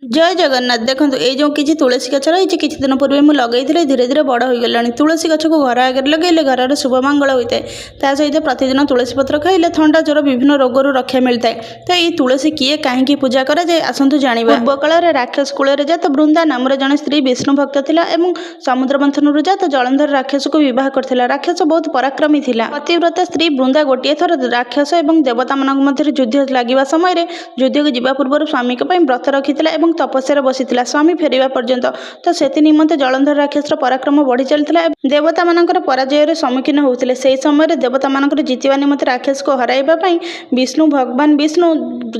ଜୟ ଜଗନ୍ନାଥ। ଦେଖନ୍ତୁ, ଏଇ ଯେଉଁ କିଛି ତୁଳସୀ ଗଛ ରହିଛି, କିଛି ଦିନ ପୂର୍ବେ ମୁଁ ଲଗେଇଥିଲି, ଧୀରେ ଧୀରେ ବଡ଼ ହୋଇଗଲାଣି। ତୁଳସୀ ଗଛକୁ ଘର ଆଗରେ ଲଗେଇଲେ ଘରର ଶୁଭ ମଙ୍ଗଳ ହୋଇଥାଏ। ତା ସହିତ ପ୍ରତିଦିନ ତୁଳସୀ ପତ୍ର ଖାଇଲେ ଥଣ୍ଡା, ଜ୍ୱର, ବିଭିନ୍ନ ରୋଗରୁ ରକ୍ଷା ମିଳିଥାଏ। ତ ଏଇ ତୁଳସୀ କିଏ, କାହିଁକି ପୂଜା କରାଯାଏ, ଆସନ୍ତୁ ଜାଣିବା। ପୂର୍ବକାଳରେ ରାକ୍ଷସ କୂଳରେ ଜାତ ବୃନ୍ଦା ନାମରେ ଜଣେ ସ୍ତ୍ରୀ ବିଷ୍ଣୁ ଭକ୍ତ ଥିଲା ଏବଂ ସମୁଦ୍ର ମନ୍ଥନରୁ ଜାତ ଜଳନ୍ଧର ରାକ୍ଷସକୁ ବିବାହ କରିଥିଲା। ରାକ୍ଷସ ବହୁତ ପରାକ୍ରମୀ ଥିଲା। ପତିବ୍ରତା ସ୍ତ୍ରୀ ବୃନ୍ଦା ଗୋଟିଏ ଥର ରାକ୍ଷସ ଏବଂ ଦେବତାମାନଙ୍କ ମଧ୍ୟରେ ଯୁଦ୍ଧ ଲାଗିବା ସମୟରେ ଯୁଦ୍ଧକୁ ଯିବା ପୂର୍ବରୁ ସ୍ୱାମୀଙ୍କ ପାଇଁ ବ୍ରତ ରଖିଥିଲା ଏବଂ ତପସ୍ୟାରେ ବସିଥିଲା ସ୍ୱାମୀ ଫେରିବା ପର୍ଯ୍ୟନ୍ତ। ତ ସେଥି ନିମନ୍ତେ ଜଳନ୍ଧର ରାକ୍ଷସର ପରାକ୍ରମ ବଢ଼ି ଚାଲିଥିଲା, ଦେବତାମାନଙ୍କର ପରାଜୟରେ ସମ୍ମୁଖୀନ ହେଉଥିଲେ। ସେହି ସମୟରେ ଦେବତାମାନଙ୍କର ଜିତିବା ନିମନ୍ତେ ରାକ୍ଷସକୁ ହରାଇବା ପାଇଁ ବିଷ୍ଣୁ, ଭଗବାନ ବିଷ୍ଣୁ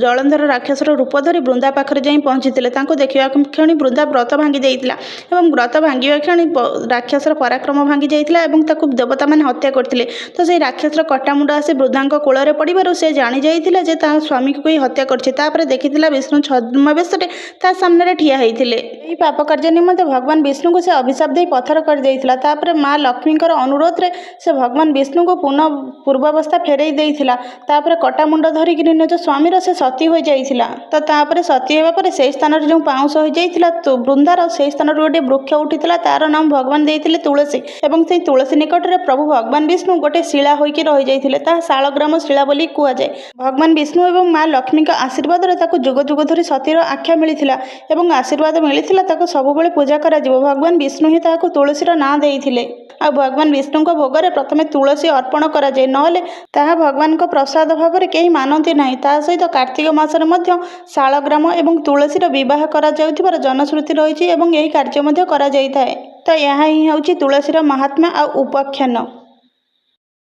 ଜଳନ୍ଧର ରାକ୍ଷସର ରୂପ ଧରି ବୃନ୍ଦା ପାଖରେ ଯାଇ ପହଞ୍ଚିଥିଲେ। ତାଙ୍କୁ ଦେଖିବା କ୍ଷଣି ବୃନ୍ଦା ବ୍ରତ ଭାଙ୍ଗି ଦେଇଥିଲା ଏବଂ ବ୍ରତ ଭାଙ୍ଗିବା କ୍ଷଣି ରାକ୍ଷସର ପରାକ୍ରମ ଭାଙ୍ଗି ଯାଇଥିଲା ଏବଂ ତାକୁ ଦେବତାମାନେ ହତ୍ୟା କରିଥିଲେ। ତ ସେଇ ରାକ୍ଷସର କଟା ମୁଣ୍ଡ ଆସି ବୃନ୍ଦାଙ୍କ କୋଳରେ ପଡ଼ିବାରୁ ସେ ଜାଣି ଯାଇଥିଲା ଯେ ତା ସ୍ୱାମୀକୁ କେହି ହତ୍ୟା କରିଛି। ତାପରେ ଦେଖିଥିଲା ବିଷ୍ଣୁ ଛଦ୍ମବେଶରେ ତା ସାମ୍ନାରେ ଠିଆ ହେଇଥିଲେ। ଏହି ପାପ କାର୍ଯ୍ୟ ନିମନ୍ତେ ଭଗବାନ ବିଷ୍ଣୁଙ୍କୁ ସେ ଅଭିଶାପ ଦେଇ ପଥର କରିଦେଇଥିଲା। ତାପରେ ମା ଲକ୍ଷ୍ମୀଙ୍କର ଅନୁରୋଧରେ ସେ ଭଗବାନ ବିଷ୍ଣୁଙ୍କୁ ପୁନଃ ପୂର୍ବାବସ୍ଥା ଫେରାଇ ଦେଇଥିଲା। ତାପରେ କଟା ମୁଣ୍ଡ ଧରିକିରି ନିଜ ସ୍ୱାମୀର ସେ ସତୀ ହୋଇଯାଇଥିଲା। ତ ତାପରେ ସତୀ ହେବା ପରେ ସେଇ ସ୍ଥାନରେ ଯେଉଁ ପାଉଁଶ ହୋଇଯାଇଥିଲା ବୃନ୍ଦାର, ସେଇ ସ୍ଥାନରୁ ଗୋଟିଏ ବୃକ୍ଷ ଉଠିଥିଲା। ତାର ନାମ ଭଗବାନ ଦେଇଥିଲେ ତୁଳସୀ ଏବଂ ସେଇ ତୁଳସୀ ନିକଟରେ ପ୍ରଭୁ ଭଗବାନ ବିଷ୍ଣୁ ଗୋଟେ ଶିଳା ହୋଇକି ରହିଯାଇଥିଲେ। ତାହା ଶାଳଗ୍ରାମ ଶିଳା ବୋଲି କୁହାଯାଏ। ଭଗବାନ ବିଷ୍ଣୁ ଏବଂ ମା ଲକ୍ଷ୍ମୀଙ୍କ ଆଶୀର୍ବାଦରେ ତାକୁ ଯୁଗ ଯୁଗ ଧରି ସତୀର ଆଖ୍ୟା ମିଳିଥିଲା ଏବଂ ଆଶୀର୍ବାଦ ମିଳିଥିଲା, ତାକୁ ସବୁବେଳେ ପୂଜା କରାଯିବ। ଭଗବାନ ବିଷ୍ଣୁ ହିଁ ତାହାକୁ ତୁଳସୀର ନାଁ ଦେଇଥିଲେ। ଆଉ ଭଗବାନ ବିଷ୍ଣୁଙ୍କ ଭୋଗରେ ପ୍ରଥମେ ତୁଳସୀ ଅର୍ପଣ କରାଯାଏ, ନହେଲେ ତାହା ଭଗବାନଙ୍କ ପ୍ରସାଦ ଭାବରେ କେହି ମାନନ୍ତି ନାହିଁ। ତା ସହିତ କାର୍ତ୍ତିକ ମାସରେ ମଧ୍ୟ ଶାଳଗ୍ରାମ ଏବଂ ତୁଳସୀର ବିବାହ କରାଯାଉଥିବାର ଜନଶ୍ରୁତି ରହିଛି ଏବଂ ଏହି କାର୍ଯ୍ୟ ମଧ୍ୟ କରାଯାଇଥାଏ। ତ ଏହା ହିଁ ହେଉଛି ତୁଳସୀର ମହାତ୍ମ୍ୟ ଆଉ ଉପାଖ୍ୟାନ।